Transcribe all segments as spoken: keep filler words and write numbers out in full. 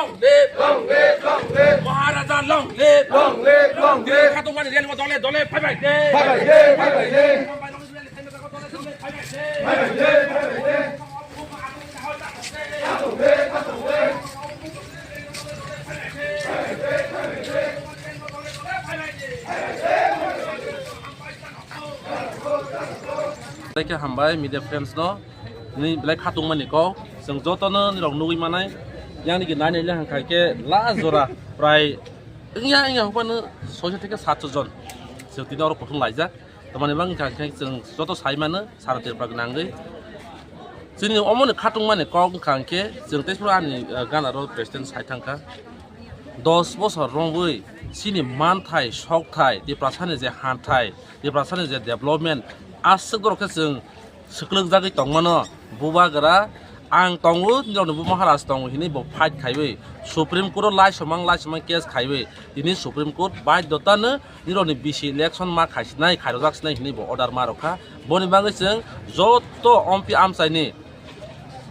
Long live! Long live! Long live! Maharaja long live! Long live! Long live! Khatung mani rel dole dole phai bai de. Phai bai de, phai bai de. Belai khe hambai media friends no, nini belai khatungmani kok, chwng jotono nirok nugwi manai, yang nini nai nai le hangkha khe last jora prai wngya wngya hwnphano soiso theke satso jon chwng tini oro kuthum laijak. Tamani bang wngkha khe chwng joto sai mano sara Tripura gwnangwi. Chini omoni khatungmani kok wngkha hwnkhe chwng tei phano ani, ah, gana ro president sai thangkha. Dos bosor romwi chini manthai, sokthai, Tiprasani je hanthai, Tiprasani je development, aswk borok khe chwng swklwkjagwi tongmano. Bubagra ang tongo, nirokni bo Maharaj tongo hinwi bo fight khaiwi Supreme Court o laisamang laisamang case khaiwi tini Supreme Court baidhyotano nirokni bisi election ma khaisinai, khairojak sinai hinwi bo order ma rokha. Boni bagwi chwng joto ompi amchaini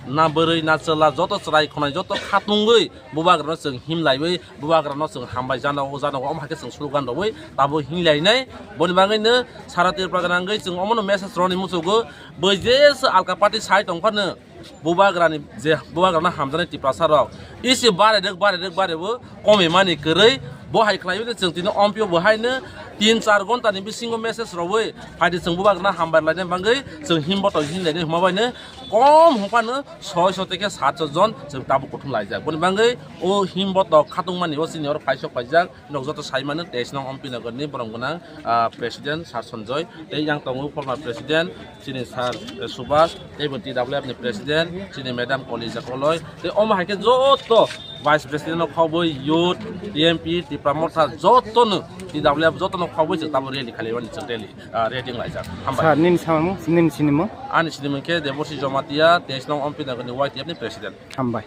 na bwrwi na chwla joto chwrai khwnai joto khatungwi Bubagrano chwng himlaiwi, Bubagrano chwng hambai janogo, janogo, omo hai khe chwng slogan rwui tabo himlainai. Boni bagwino sara Tripura gwnangwi chwng omono message rwni muchugo, bui jesa alka party sai tongphano Bubagrani je Bubagrano hamjaknai Tiprasa rok isi bare rwk, bare rwk, bare bo komimani kwrwi bo hai khlaiwi chwng tini ompio bo haino tin char ghonta ni bisingo message rwui phaidi chwng Bubagrano hambai laina bagwi chwng himboto himlainai hwnma baino kom hwnphano soiso tei khe satso jon chwng tabuk kuthum laijak. Boni bagwi o himboto khatungmani o chini oro phaisok paijak. Nok joto sai mano teis nong Ompi Nagar ni borom gwnang, ah, president Sir Sanjoy, tei yang tongo former president chini Sir, eh, Subhas, tei bo T W F ni president chini madam Kolija Koloi, tei omo hai khe joto vice president no khobwi youth, T M P, Tipra Motha joto no T W F joto no khobwi chwng tamo rally khali mani chwng rally, ah, rally wng laijak. Hambai. Sir, nini samung, nini sinimung? Ani sinimung khe Deborsi Jamatia, teis nong Ompi Nagar ni Y T F ni president. Hambai.